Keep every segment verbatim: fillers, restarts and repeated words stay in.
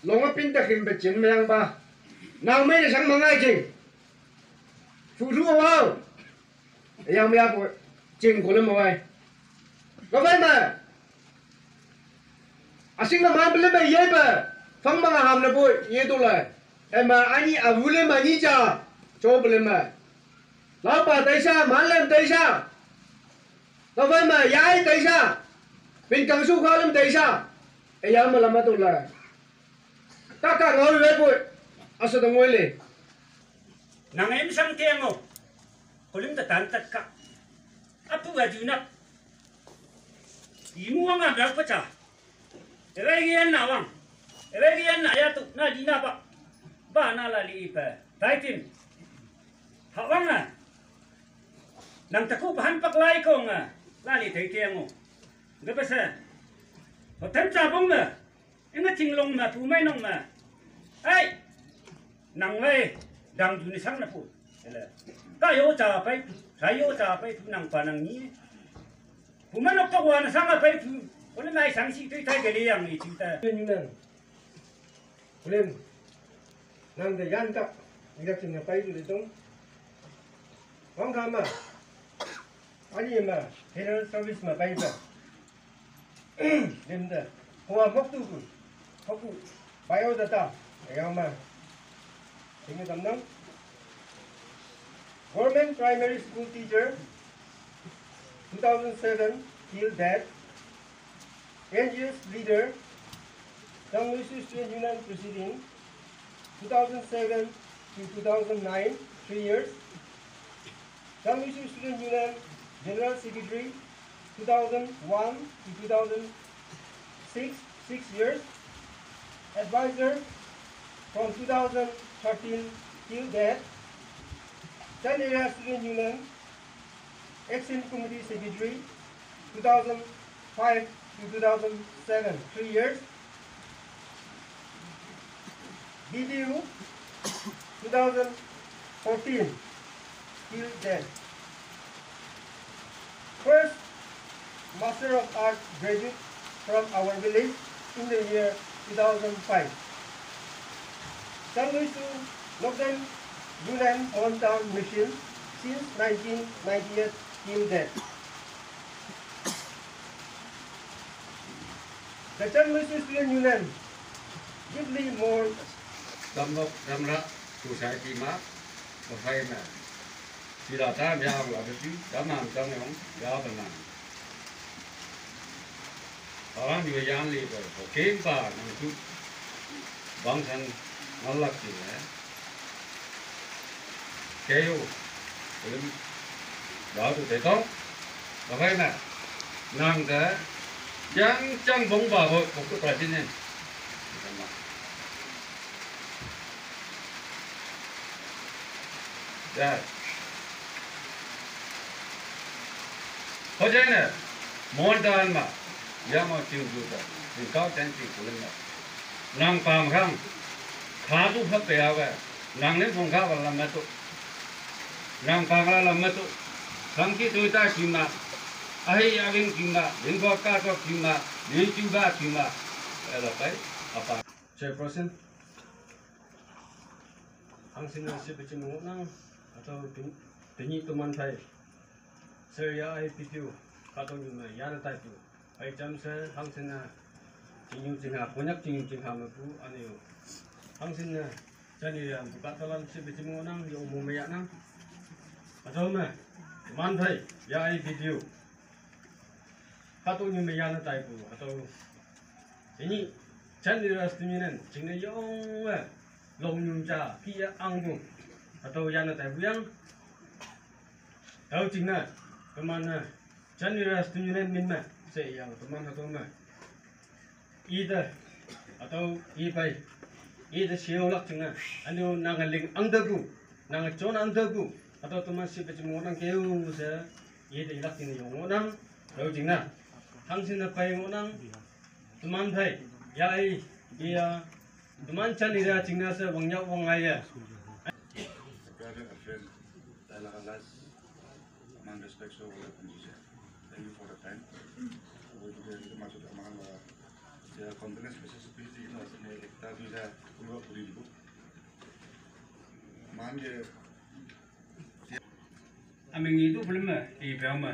Long a pin ta khim pe chin me yang ba. Nang me ne sang ma ngai jing. Fu ru wa. Yang me ya bo. Jing ko le ma wai. Ka bai ma. A sing na ma pe le ma ye ba. Fang ma nga ham na bo ye do la. E ma ani a wu le ma ni ja. Cho pe le ma. Lau pa tai sa, ma lem tai sa. Ka bai ma ya ai tai sa. Pin kang su kha lem tai sa. E ya ma la ma do la. Ka ka ngau le bo. A sa da ngoi le. Nang em sang tiang o. Ko lim ta tan ta ka. A pu a ju nak. Imu wang a brak pacha. Ewe gi en na wang. Ewe gi en na ya tu na di na ba. Ba na la li ipe. Tai tin. Ha wang a. Nang ta ku pa han pak lai kong a. La li tai tiang o. Ga pa sa. Ho tan cha bong a. Inga ting long ma pu mai nong ma. Ai. Nang wei, dang du ni sang na pu. Ele. Ka yo cha pai, sa yo cha pai pu nang pa nang ni. Pu ma nok tok wa na sang a pai pu. Ko le mai sang si tui tai ke le yang ni chi ta. Len yu nang. Len. Nang de yan ka. Ni ka chin na pai du de dong. Wang ka ma. Ani ma. General service ma pai ba. Lim de. Ko wa mok tu ku. Ko ku. Biodata, ayama. Sini tamnang. Government Primary School Teacher, two thousand seven till date. N G S leader, Zhang Luishu Student Union President, two thousand seven to two thousand nine, three years. Zhang Luishu Student Union General Secretary, two thousand one to two thousand six, six years. Advisor from two thousand thirteen till date. Chan Area Student Union Action Committee Secretary, two thousand five to two thousand seven, three years. B D U, two thousand fourteen till date. First Master of Arts graduate from our village in the year two thousand five. Zhang Luishu Northern Yunnan Mon Town Mission since nineteen ninety-eight till date. The Chan Luishu Student Union deeply mourns. Dam nok dam ra society ma, ba phai ma. Sila ta mya ang la ba ju, dam am dam yong, ya ba na. Ba ran yu yan li ba, ba kem ba nang ju. Bang san ngal lak ji le. Ke yo. Lim. Ba tu te to. Ba phai ma. Nang de. Yang chang bong ba bo, ko ko pra jin ne. Ya. Ho jai ne, mon dan ma, ya ma ting ju ta, ting kau ten ting kulen ma. Nang pam khang, kha tu pha pe awe, nang ne phong kha wa lam ma tu. Nang pam la lam ma tu. Khang ki tu ta ki ma, ahi ya wing ki ma, wing ko ka ko ki ma, ni ju ba ki ma. Ela pai, apa. Chairperson. Hang sin na si pe chi mo nang, ato pin, pin ni tu man thai. Sir ya ai pi tiu, ka to ni ma ya na tai pu. Ai cham se hang sin na, chi nyu chi nga, Konyak chi nyu chi nga ma pu, ani yo. Hang sin na, chani ya, bu ka to lam si pe chi mo nang, yo mo me ya nang. Ato me, man thai, ya ai pi tiu. Ka to ni ma ya na tai pu, ato. Ini, Chan Area Student Union, jing ne yong we, long nyum cha, ki ya ang bu. Ato ya na tai bu yang. Tau jing na, teman na, Chan Area Student Union min ma, se yang teman ato ma. I de, ato i pai, i de siu lak jing na, anu nang ling ang de bu, nang chon ang de bu, ato teman si pe jing mo nang keu se, i de lak jing yong mo nang, tau jing na. Hang sin na pai mo nang, teman thai, ya ai, ya, teman Chan Area jing na se wang ya wang ai ya. Brother and friend, Taila Alas, among respect so, thank you for the time. We will be able to match it among, uh, Complaints special speech ina sene ekta duita kumba puri dibo. Manje. Ami ngi tu film e biang ma.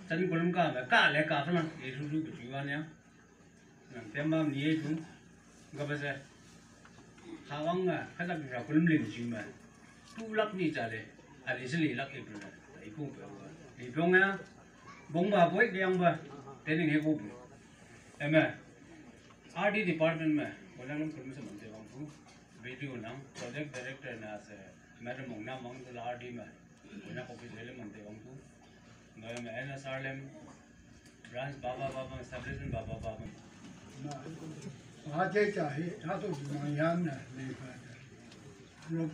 Chan film ka ma ka le ka fana e su su ku chuan ya. Nang tem ma ni e su. Ga ba se. Hawang a khadak ra film lim chu ma. Tu lak ni cha le. Ali se li lak e film. Ta i ku pe wa. Li biang ya. Bong ba boi biang ba. Te ning he ku. Ema. R D department ma. Wala nang film se man te wang tu. Video nang project director na se. Madam Mongna Mangdula R D ma. Wala ko bi le man te wang tu. Ngai ma N S R lem. Branch baba baba establishment baba baba. Aje cha he, tha to ju ma yan na ne pa ta. Ro.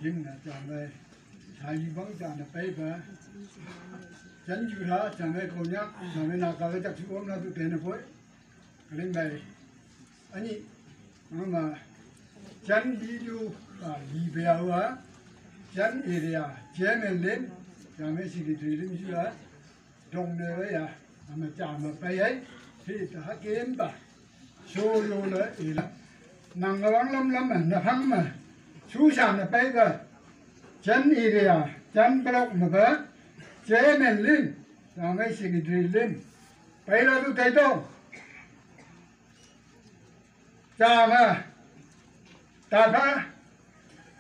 Yin na cha mai. Cha yi bang cha na pai ba. Chan ju ra cha mai ko nya, cha mai na ka ga cha chu om na tu te na poi. Ka len bai. Ani, ma ma. Chan bi ju, a, li ba ya wa. Chan area, chairman len. Cha mai secretary len ju la. Dong ne ya, ama cha ma pai ai, si ta ha kem ba. So yo la e la. Nang wang lam lam ma, na phang ma. Su sa na pai ga. Chan area, chan block ma ba. Chairman lim, ta ngai secretary lim. Pai la tu tai to. Cha ma. Ta pha.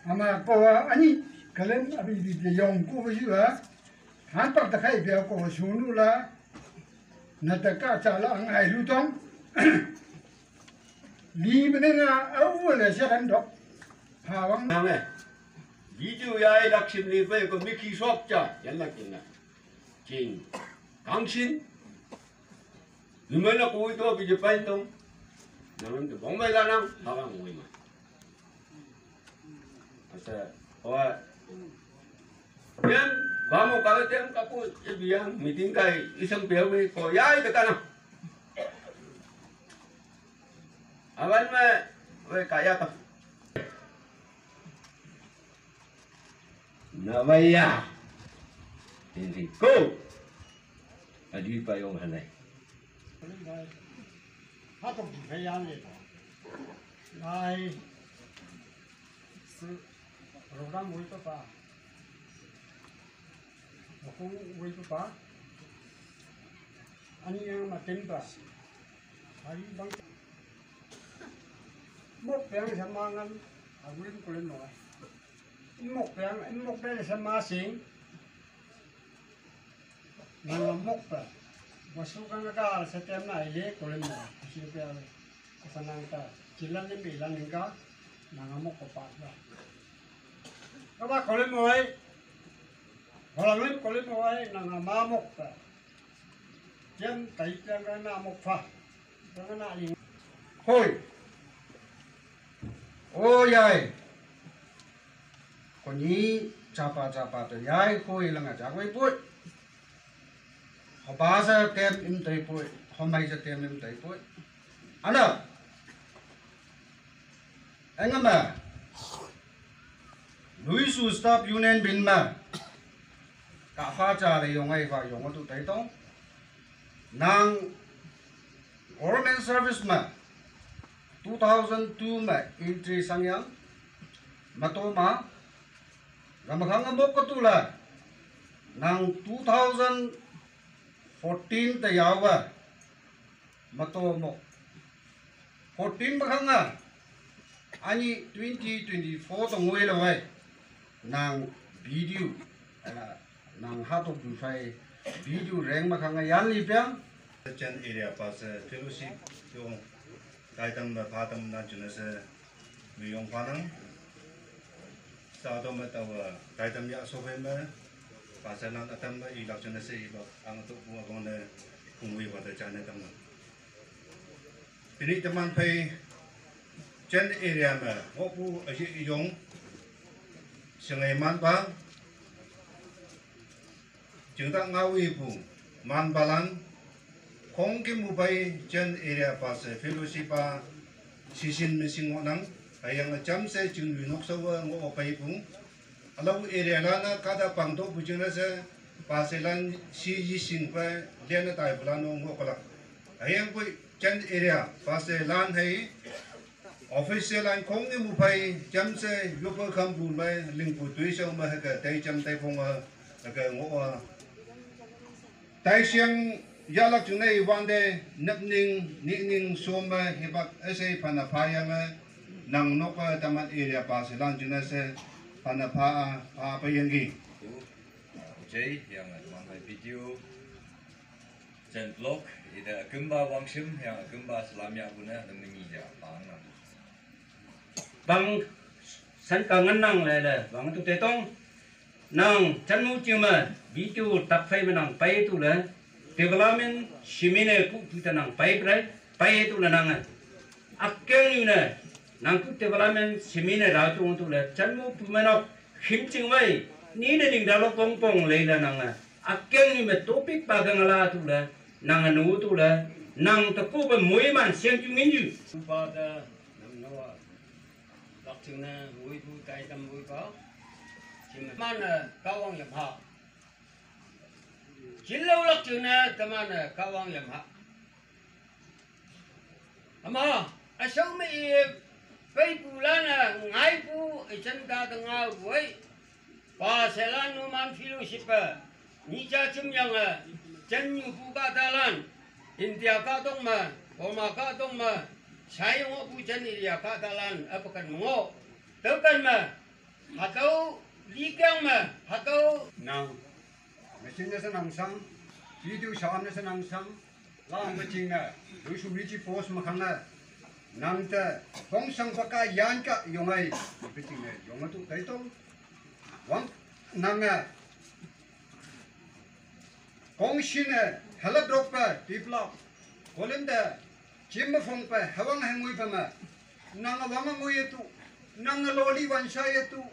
Ama ko wa ani, kalen abi di de yong ku ba yu ha. Han pak ta khai bia ko sunu la, na ta ka cha la ang ai lu tong. Li bene nga au le sha kan dok. Ha wang. Nang eh. Video ya ai lak sim li pe ko mi ki sok cha, yan lak kin na. King. Kang sin. Ni ma na ko to bi je pai tong. Nang ke bong mai la nang, ha wang ngui ma. Asa, oa. Tem, ba mo ka tem ka pu, e biang, meeting kai, isang piawi, ko, ya, ita ka na. Awan me, we, kaya ka. Na, maya. Hindi ko. Adi pa yung hanay. Ha to di kaya le to. Lai. Su, program mo ito pa. Ako mo ito pa. Ani yang matin pa. Hari bang. Mo pang sa mangan. Agulin ko lang no. Mo pang, mo pang sa masing. Nanga mokpa. Wasu kanga ka sa tem na ile kolem mo. Asi pe ale. Asa nang ta. Chilan ni bilan ni ka. Nanga mokpa pa ba. Kaba kolem mo ai. Holang lim kolem mo ai. Nanga ma mokpa. Tem kai tem na mokpa. Tem na ling. Hoi. O yai. Koni chapa chapa to yai khoi langa chak wai poi. Hoba sa tem im tai poi. Homai sa tem im tai poi. Ana. Engama. Lui su staff union bin ma. Ka fa cha le yong ai fa yong tu tai tong. Nang government service ma two thousand two ma entry sang yang mato ma ramakhang mok ko tu la nang two thousand fourteen ta yawa mato mok fourteen makhang a ani twenty twenty-four to ngoi lo wai nang video ala nang ha to du fai video reng makhang a yan li piang. Chen area pa se fellowship yo kai tam ba pa tam na chuna se mi yong pa nang sa to ma ta wa kai tam ya so fe ma pa se nang atam ba i lak chuna se i ba ang to bu abang ne kung wi ba ta chana tam na. Pini teman phei chen area ma ngoh pu aji iyong sengai man ba jingta ngawi pu man balan khong ki mu phei chen area pa se fellowship pa sisin missing ngoh nang ayang acham se chingwi nok sa wa ngoh phei pu Alau area lana kada pang to bujing na se pa se lan si yi sing pa lian na tai pula no ngo kolak. Ayang pui Chan area, Paselan hei, official an khong ni mu phai, cham se, yopa kham bu mai, ling pu tui song ma haka, tai cham tai phong a, haka ngo a. Tai siang, ya lak chung nei wan de, nap ning, ni ning, som ma, hibak, ese, phana pha yang a, nang nok a, taman area, Paselan chung na se, phana pha a, pha pa yang gi. Jai, yang a, mang hai video. Chen blok, ida akümba wangshim, yang akümba salam ya guna, da mani ya, bang nang. Bang san ka ngan nang le le, bang tu te tong. Nang, chan mu ching ma, bi tu tak fai ma nang pai tu le. Development, shimine ku tu ta nang pai pre, pai tu le nang. Akyang ni ne, nang ku development, shimine ra tu tu le, chan mu pu ma nok, khim ching wai, ni ne ning da lo pong pong le le nang. Akyang ni me topic pa gang la tu le, nang anu tu le, nang ta ku ba mui man siang ju ngin ju. Ba da, nam no a. Lak chung na, mui bu tai tam mui ba. Chim man, eh, ka wang yam ha. Chin lo lak chung na, ta man, eh, ka wang yam ha. Ama, asau me i, pai pu la na, ngai pu, i chan ka ta nga wai. Paselan Numan Fellowship, ni cha chum yang a, chan nyu pu ka ta lan, India ka tong ma, Burma ka tong ma, sai ngo pu chan India ka ta lan, a pa kan ngo. Tau kan ma, ha tau, li kyang ma, ha tau. Nang, machine na sa nang sang, video sa am na sa nang sang, Lam pa ching na, lu su mi chi post ma khang na, nang ta, phong sang pa ka yan ka yong ai, pa ching na, yong tu tai tong. Wang, nang a, kong shin a, hala drop pa, tip la, kolim da, chim ma phong pa, hawang hangui pa ma, nang a wang a ngui tu, nang a loli wan sa ya tu,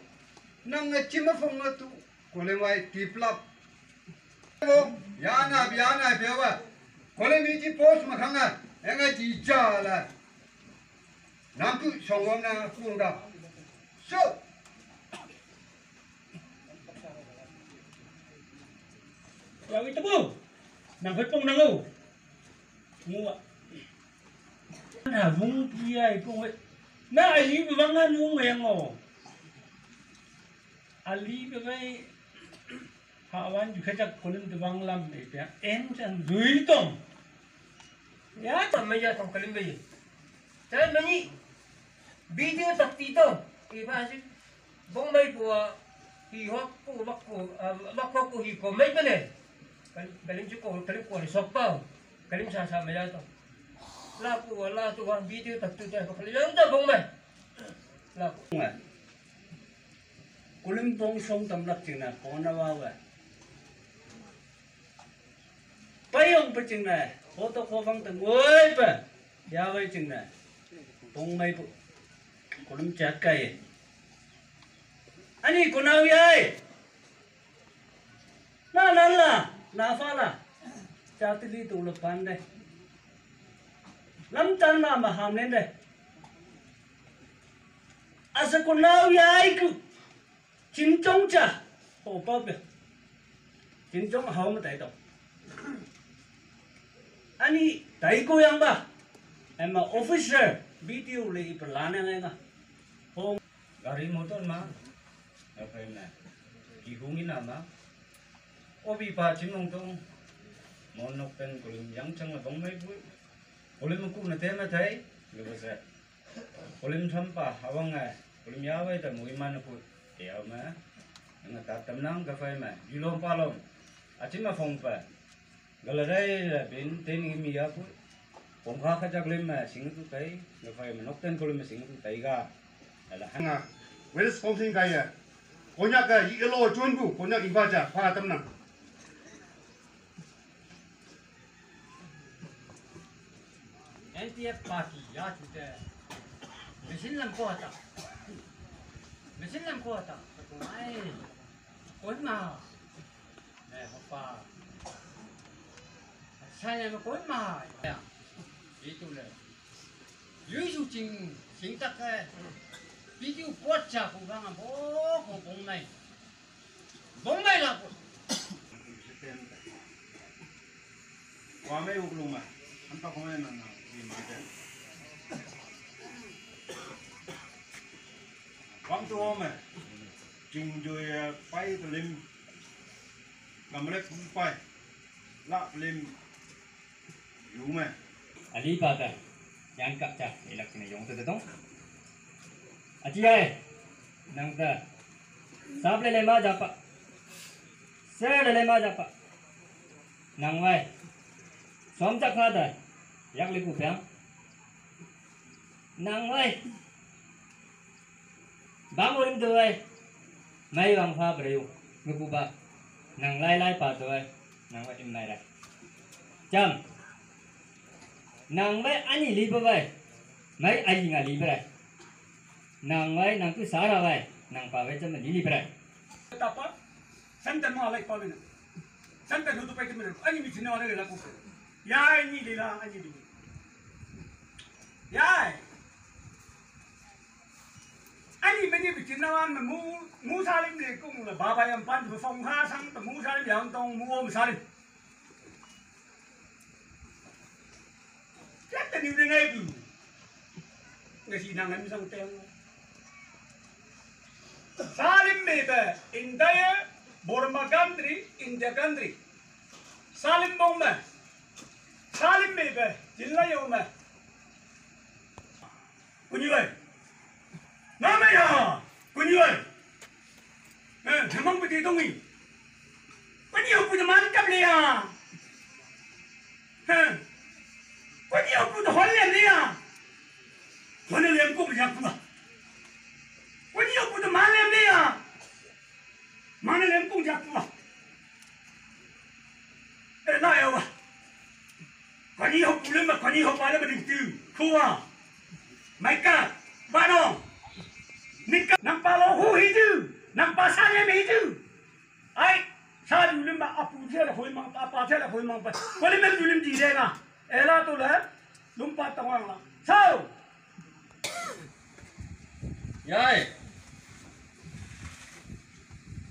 nang a chim ma phong a tu, Kolim wai tip lap. Bo, ya na, ya na, bia wa. Kolim mi chi post ma khang a, enga chi cha la. Nam tu song wang na kung da. So. Ya wi tu bu. Nang hoi pong nang o. Mua. Na vung pi ai pong wai. Na ai li bang a nung weng o. Ali bang ai. Ha wan ju kha jak kolim tu bang lam e pia. En chan dui tong. Ya ta ma ya tong kolim be. Ta ma ni. Video tak ti tong. I ba si. Bong mai ko hi hok ko bak ko bak ko hi ko mai pele. Kalim chu ko kalim ko sok pa. Kalim sa sa ma ya tong. La ko la tu wa video tak tu ta ko kalim ta bong mai. La ko. Kulim pong song tam lak ching na, pong na wa wa. Payong pa ching na, photo ko bang tang woi pa. Ya wai ching na. Pong mai pu. Kulim chat kai. Ani kunau yai. Na nan la, na fa la. Cha ti li tu lo pan de. Lam tan la ma ham nen de. Asa ko nau yai ku. Chin chong cha. Ho pa pe. Chin chong hau ma tai to. Ani tai ko yang ba. Em ma officer video le i plan yang nga. Ho gari motor ma. Apa na. Ki hung ina ma. Obi pa chim nong tong. Mon nok pen kulim yang chang la bong mai bu. Kulim ku na te ma tai. Lu ba se. Kulim tham pa hawang ngai, kulim ya wai ta mui man ku, te au ma, nga ta tam nang ka fai ma, ju lom pa lom, a chim ma phong pa, ga la rai la bin, te ni mi ya ku, phong kha kha jak lim ma, sing tu tai, nga fai ma nok ten kulim ma sing tu tai ga, ala ha. Nga, wei sponsing ka ya, Konyak ka, yi lo chun ku, Konyak i ba ja, pa tam nang. N P F party ya chu te. Machine lam ko ta. Machine lam ko ta. Ko ai. Ko ma. Ne, ko pa. Sa ne ko ma. Ya. Itu le. Yu yu ching, ching tak ke. Video pot cha ko ga ma bo ko bong mai. Bong mai la ko. Wa mai u lu ma. An ta ko mai na na. Wang tu me, jing jui pai telim, ngamlek pai, la telim, yu me. Ali pa ta, yang kap cha, ilak kena yong tu tu tong. Aci ai, nang ta, sap le le ma japa, ser le le ma japa, nang wai, som chak kha ta, yak le ku piang, nang wai, bang urim tu wai, mai bang fa breu, ngu ku ba, nang lai lai pa tu wai, nang wai im mai ra, jam, nang wai ani li pa wai, mai ai nga li pa ra. Nang wai, nang tu sara wai, nang pa wai cama lili prai. Tapa, santan mo alai pa wina. Santan hutu pai temena. Ani mi tina wala la kupe. Ya, ani lila, ani lili. Ya. Ani meni bi tina wan mu, mu salim le kung la baba yang pan bu fong ha sang mu salim yang tong mu om salim. Siapa ni udah ngai tu? Ngai si nang ngai misang teng. Salim me be, India, Burma country, India country. Salim bong me. Salim me be, jilla yo me. Kunyi wai. Mama ya. Kunyi wai. Eh, hemang peti tongi. Kunyi aku de man kam le ya. Eh. Kunyi aku de hol le ya. Mana lem ko ya kuma. Kunyi aku de man le ya. Mana lem ko ya kuma. Eh, na ya wa. Kani ho pule ma, kani ho pale ma ding tu. Kuwa. Maika. Bano. Nika. Nang pa lo hu hi tu. Nang pa sa le me hi tu. Ai. Sa du lim ba apu je la hoi mang pa, pa je la hoi mang pa. Ko le me du lim di le na. Ela to le. Lum pa tawang la. Sao. Yai.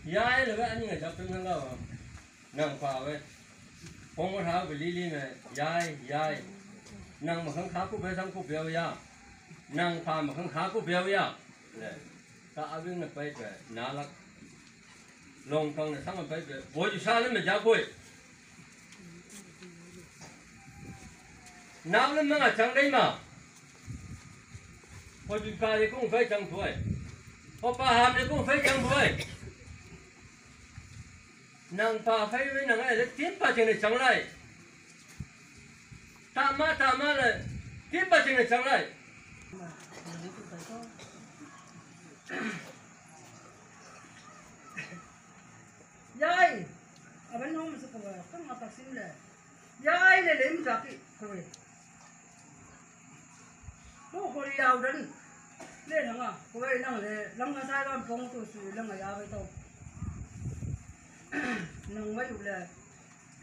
Yai le ba ani ngai jap tu nang ga wa. Nang pa we. Pong wa ha we li li me. Yai, yai. Nang ma khang kha ku be sang ku be ya. Nang pa ma khang kha ku be ya. Le. Ta a wing na pai be. Na lak. Long kang na sang pai be. Bo ju sa le me ja koi. Nau le ma chang dai ma. Ko ju ka le kung fai chang tuai. Ko pa ham le kung fai chang tuai. Nang pa fai we nang ai le tim pa chang le chang lai. Ta ma ta ma le tim pa chang le chang lai. Yai, aban hom su ko, kang atak sim le. Yai le le mu jaki ko. Ko ko yau dan. Le nang a, ko nang le, lang a sai ban pong tu su lang a ya bai to. Nang bai u le.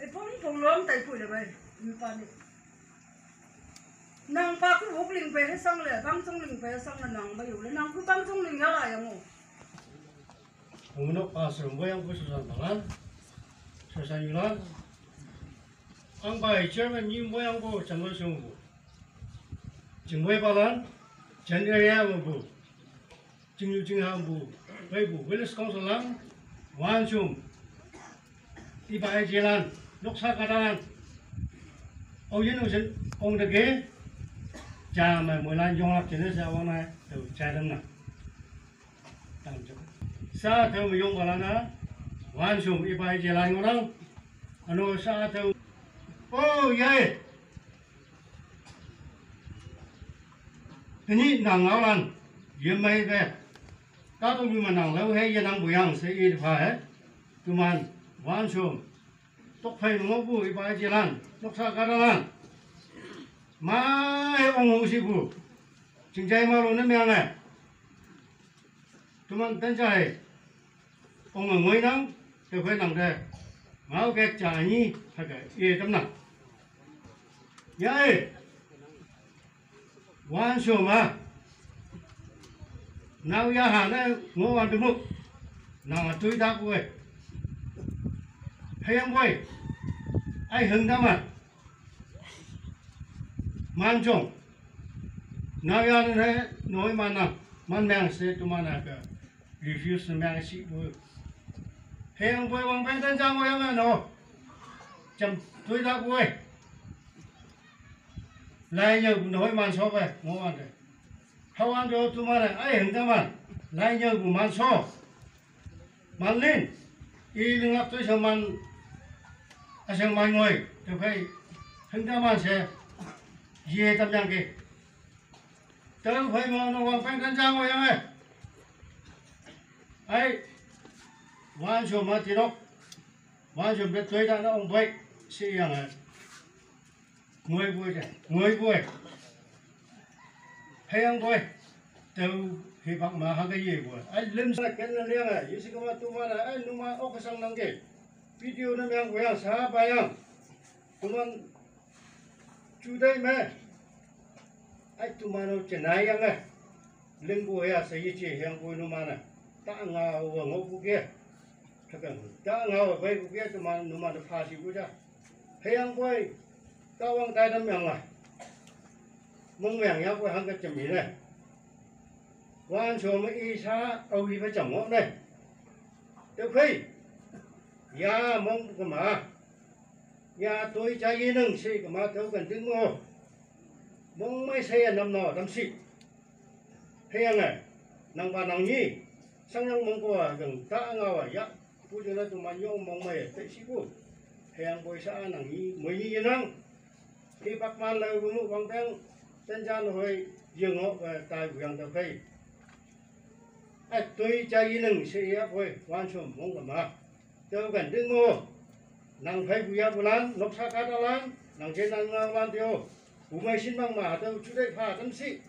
E pong pong lom tai pui le bai. Mi pa ni. Nang pa ku huk ling pe he sang le, bang song ling pe he sang le nang bai u le. Nang ku bang song ling ya la ya mo. Unok a sum boyang ku susan balan, susan yulan. Ang bai chairman ni boyang ku changol sung bu. Jingwei balan, jan area bu bu. Jingyu jingham bu, bai bu, village council lang, wan sum. Iba ai jilan, loksa kadalan. Au yin u jin, ong de ge. Ja mai mulan yong lak jin sa wang na, tu ja dam na. Sa thau mi yong bala na. Wan sum ibai je lan ngorang. Ano sa thau. Oh, yai. Tini nang ngau lan. Yem mai be. Ka tu mi ma nang lau he ye nang bu yang se i pha he. Tu man. Wan sum. Tok phai mo bu ibai je lan. Tok sa ka lan. Ma he ong hu si bu. Ching jai ma lo ne me ang he. Tuman tan cha hai. Ong a ngoi nang, te khoi nang te. Ngau kek cha ni, ha ka, ye tam nang. Ya e. Wan so ma. Nau ya ha na, ngo wan tu mu. Nang a tui ta ku e. Hai yang boi. Ai heng ta ma. Manchong. Nang ya ne noi mana. Man meng se tu mana ke. Refuse ne meng si bu. Heng boi wang pen tan jang wang no. Jam tui da boi. Lai nyau bu noi man so bai. Ngo wan de. Hau an do tu mana. Ai heng ta man. Lai nyau bu man so. Man lin, i lingap tui sa man, aseng man ngoi, teu phei, hingda man se, ye tam yang ke. Teu phei ma no wang peng kan jang ngoi yang eh. Ai, wan so ma tinok, wan so bet tui da na ong bai, si yang eh. Ngoi boi de, ngoi boi. Hei ang boi. Teu hei bak ma ha ka ye boi. Ai lim sa ken na liang ai. Yesi ka ma tu ma na ai nu ma ok ka sang nang ke. Video na miang boi ang sa ba yang. Tu man chu dai me. Ai tu ma no chen ai yang ai. Lim boi ya sa ye che hei ang boi nu ma na. Ta nga wa ngau bu ke. Thakang ta nga wa bai bu ke tu ma nu ma na pha si bu ja. Hei ang boi. Ta wang tai dam yang ai. Mong meng ya boi hang ka chem hi ne. Wan so ma i sa au hi ba cham ngo ne. Teu phei. Ya mong ka ma. Ya toi cha yi nang se ka ma teu kan ding mo. Mong mai se ya nam no dam si. Hei ang ai. Nang ba nang ni. Sang yang mong ko a dang ta nga wa ya. Pu ju na tu ma nyong mong mai te si pu. Hei ang boi sa nang ni. Moi ni ye nang. Ki pak man lau bu mu bang teng. Ten jan hoi. Ye ngo ka tai bu yang teu phei. Ai, tui cha yi nang se ya boi, wan so mong ka ma. Teu kan ding mo. Nang phei bu ya bu lan, nok sa ka ta lan, nang chen nang ngau lan teu. Bu mai sin mang ma, teu chu dai pha tam si.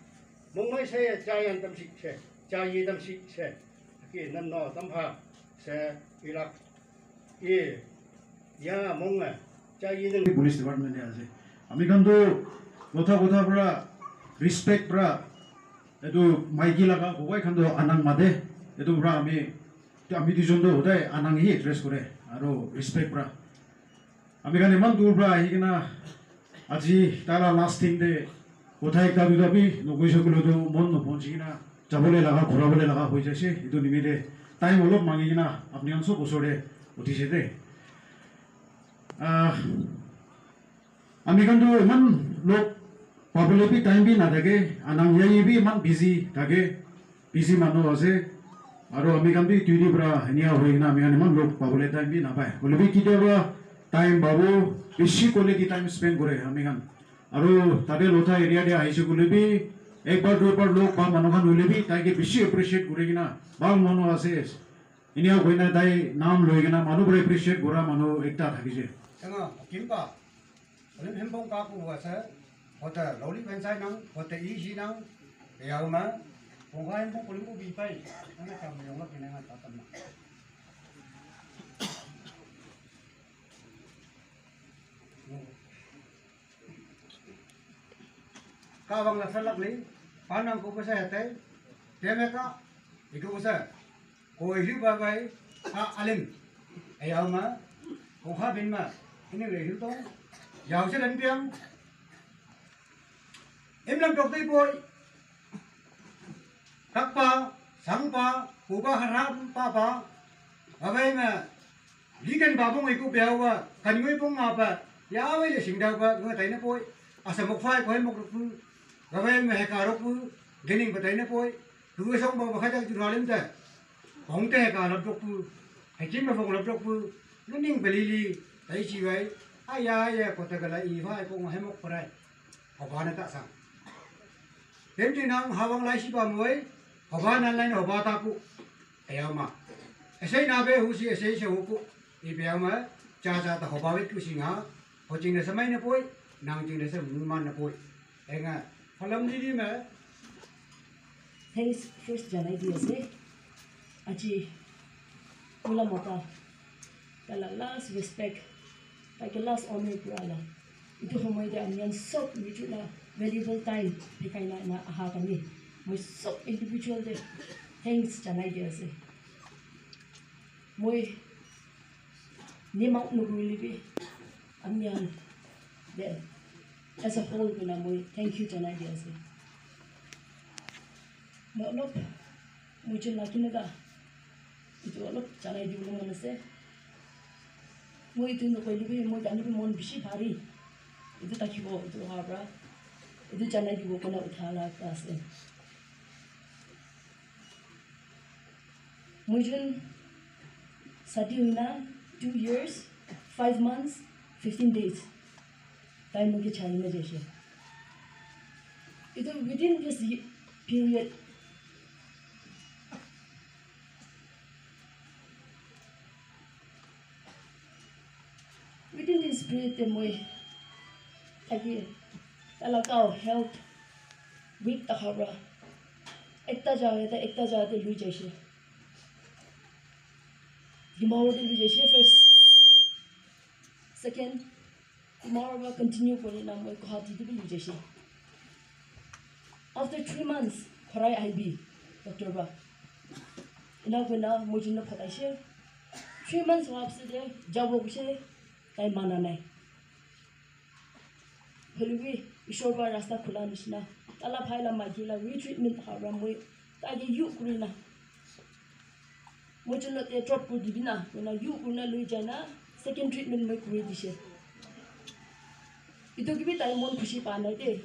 Mong mai se ya cha yan tam si se, cha yi tam si se. Ki nam no tam pha se, i lak. Ye, ya mong a, cha yi nang. Police department de ase. Ami khan tu kotha kotha pra, respect pra, etu maiki laga kowai khan tu anang mate. Etu pra ami, ami duijon tu hodai anang hi address kore, aro respect pra. Ami khan iman dur pra ahi kena, aji taila last thing de, kotha ekta duita bi nokoise koile tu mon nobhonji kena, jabole laga, ghurabole laga hoi jaise. Etu nimite time olop mangi kena, apni khan sob osor de uthise de. Ah, ami khan tu iman log pabole bi time bi nathake, anang yai bi iman busy thake, busy manu ase, aro ami khan bi duty pra enia hoi kena ami khan iman log pabole time bi napai. Hoile bi ketiaba time pabo, bishi quality time spend kore ami khan. Aro tate Lotha area de ahise koile bi, ekbar duibar log pa manu khan hoile bi, tai ke bishi appreciate kuri kena, bhal manu ase. Enia koi kena tai naam loi kena manu para appreciate kura manu ekta thakise. Tanga, kimpa. Olim hempong ka ku wa sa. Hota loli pensai nang, hota isi nang. Ya ma. Pongka hempong kulim ku bipai. Ana kam yong la kinanga tatam na. Ka bang la salak ni, panang ko pasa hete, teme ka, iku pasa, ko ilu babai, ka alim, ayau ma, ko ha bin ma, ini le ilu tong, yau se dan piang, im lam tok tei poi, Kakpa, sangpa, pupa haram papa, abai ma, likan babong iku biawa, kan ngui pong ngapa, ya awai le singdau ba, ngai tai na poi, asa mok fai koi mok ruk pu, abai ma heka ruk pu, gening batai na poi, tu song ba bakha jal juralim ta, kong te heka rap ruk pu, hekim ma bong rap ruk pu, nuning balili, tai chi wai, aya aya kota gala i fai kong hemok parai. Hoba na ta sang. Pem ti nang hawang lai si ba moi, hoba nan lai hoba ta ku. Ayama. Esai na be hu si esai se hu ku. I be ama, cha cha ta hoba wit ku si nga. Ho ching na samai na poi, nang ching na sa mu man na poi. Enga, falam di di ma. Thanks first janai di ase. Aji, pula mota. Tala last respect. Taike last honor kura la. Etu homoy te ami khan sob nijor la valuable time bikai na, na aha karne moi sob individual te thanks janai di ase. Moi name out nokurile bi ami khan te as a whole koina moi thank you janai di ase. Moi olop moi jun lagi naga etu olop janai dibole mon ase. Moi etu nokoile bi moi jani bi mon bishi bhari etu thakibo etu laga para etu janai dibo koina utha laga ase. Moi jun shadi hoina two years, five months, fifteen days tai moi ke chari na jaise. Etu within this ye- period, within this period te moi thaki tai laga health weak thaka para ekta jaga te ekta jaga te lui jaise. Dimapur te lui jaise first. Second, Dimapur para continue kori na moi Guwahati te bi lui jaise. After three months, ghorai ahibi doctor para. Ena koina moi jun ke phataise. Three months howa piche te jabo koise, tai mana nai. Hoile bi Ishwar para rasta khula nishina. Tai laga bhai laga maiki laga retreatment thaka para moi tai ke yu kuri na. Moi jun logote drop kuri dibi na, koina yu kurina lui jai na second treatment moi kuri dise. Etu ke bi tai mon khushi pa nai de.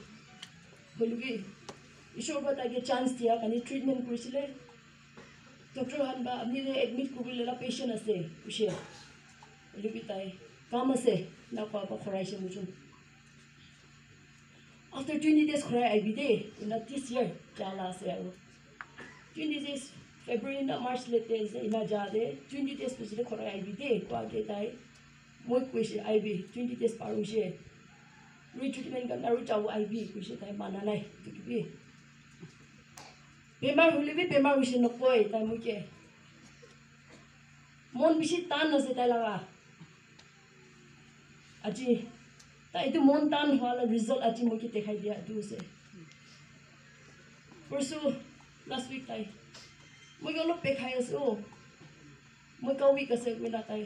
Hoile bi Ishwar para tai ke chance dia karne treatment kurisile. Doctor khan para apni ke admit kuribole laga patient ase koise. Hoile bi tai kam ase na koa para ghoraise moi jun. After twenty days ghorai ahibi de, koina this year jala ase aru. Twenty days, February na March lete ase, ena ja de, twenty days piche te ghorai ahibi de, koa ke tai, moi koise ahibi, twenty days par hoise. Retreatment karne aru jabo ahibi, koise tai mana nai, etu ke bi. Bemar hoile bi bemar hoise nokoi, tai moi ke. Mon bishi tan ase tai laga. Aji, tai etu mon tan howa laga result aji moi ke dekhai dia etu ase. Porsu last week tai, moi ke olop pekhai ase o. Moi ka weak ase koina tai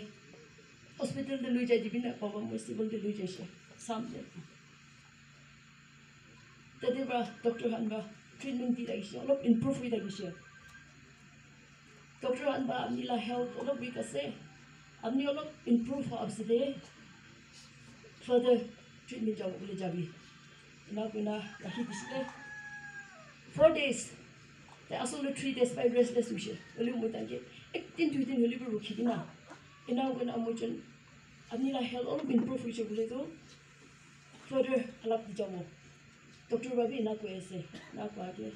hospital te lui jai dibi na koa para moi civil te lui jaise. Sam te. Tate para doctor khan para treatment di thakishe, olop improve hoi thakishe. Doctor khan para apni laga health olop weak ase, apni olop improve howa piche te further treatment jabo bole jabi. Ena koina rakhi disile. Four days. Tai asol te three days para restless hoise. Hoile moi tai ke ek din dui din hoile bi rukhi dina. Ena koina moi jun apni laga health olop improve hoise bole tu further alap di jabo. Doctor para bi ena koi ase, ena koa ke.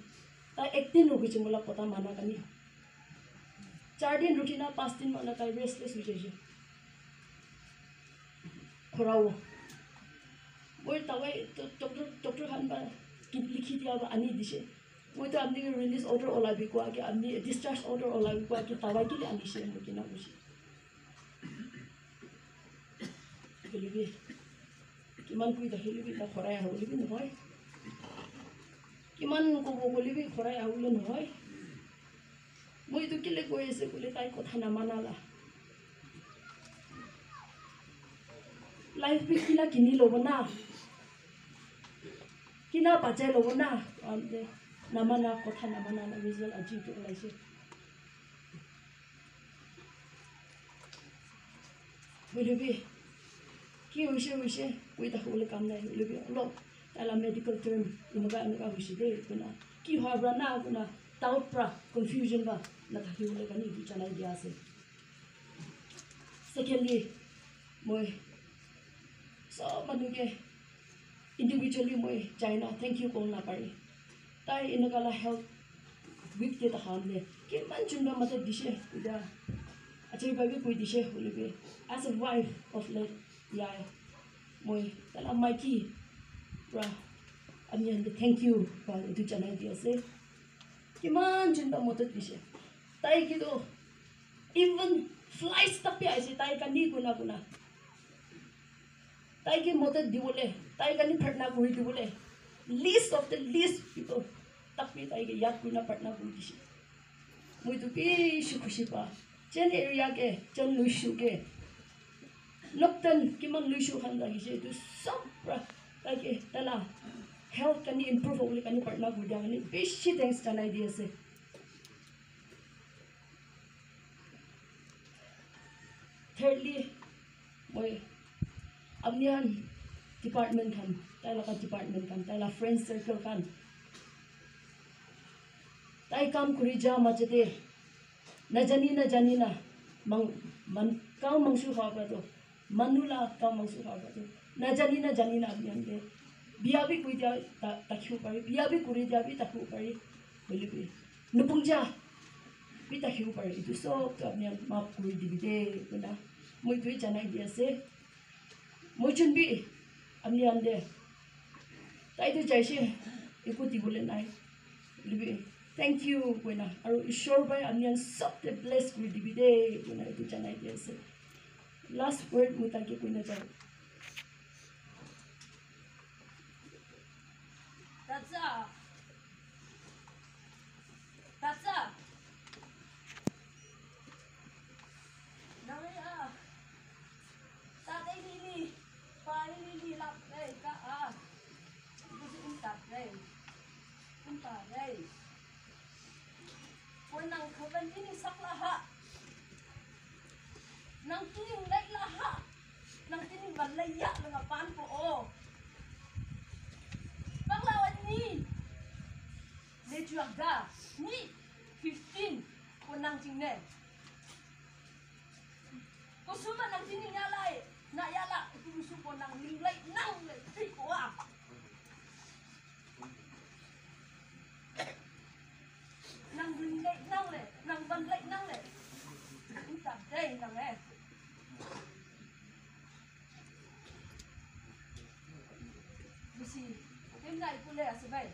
Tai ek din rukhi se moi laga kotha mana karne. Char din rukhi na, panch din mana tai restless hoi jaise. Ghorabo. Moi dawai, do-, doctor, doctor khan para ki likhi dia para ani dise. Moi to apni ke release order olabi koa ke, apni discharge order olabi koa ke, dawai kile anise, moi kina koise. Hoile bi, kiman koi thakile bi, tai ghorai ahibole bi nohoi. Kiman kobo koile bi ghorai ahibole nohoi. Moi etu kile koi ase koile tai kotha namana la. Life bi kina kini lobo na. Kina bachai lobo na. Ante namana kotha namana la result aji etu olaise. Hoile bi, ki hoise hoise, koi thakibole kam nai, hoile bi, olop, tai laga medical term, eneka, eneka hoise de, koina, ki howa para na, koina, doubt para, confusion para, nathakibole karne, etu janai dia ase. Secondly, moi, sob manu ke, individually moi jai na thank you kobo napare. Tai eneka la health week te tai khan te kiman jun para madad dise, etia achair para bi koi dise, hoile bi as a wife of late Yai, moi tai la maiki para ami khan ke thank you para etu janai di ase. Kiman jun para madad dise. Tai ke toh even flies tak bi ahise, tai karne koina koina. Tai ke madad dibole, tai karne pratna kuri dibole, least of the least people tak bi tai ke yaad kurina pratna kuri dise. Moi tu bishi khushi pa. Jen area ke, jen Luishu ke, Nokten kiman Luishu khan thakishe, etu sob para Ke, tala health kani improve hole kani partner gudia kani bishi thanks janai di ase. Thirdly, moi apni khan department khan, tai laga department khan, tai la friend circle khan, tai kam kuri ja majete najani najani na mang man kau mangsu kha ka to, manu la kau mangsu kha ka to, najani najani na apni khan de bia bi kuri dia ta ta khiu pari, bia bi kuri dia bi ta khiu pari, boli bi nupung ja bi ta khiu pari, itu sob to apni khan maaf kuri dibi de koi na moi itu janai di ase. Moi chun bi apni khan de tai tu jaise, eku dibole nai. Hoile bi thank you koi na aru Ishwar bhai apni khan sob te bless kuri dibi de koi na itu janai di ase. Last word moi tai ke koi na jao. That's a That's a Nang ya. Tate lili, pai lili lap dei ka a. Busi um tap dei. Um ta dei. Ko nang ko ban ini sak la ha. Nang tuning lai la ha. Nang tuning ban lai ya la nga pan ko o. Bang la wan ni. Le juak ga ni fifteen ko nang jing ne. Ko suma nang jing ni ya lai na ya la ko su ko nang ling lai nang le tri ko a. Nang ling lai nang le nang ban lai nang le. Ni ta dei nang le. Bisi, tim nai ku le a se bai.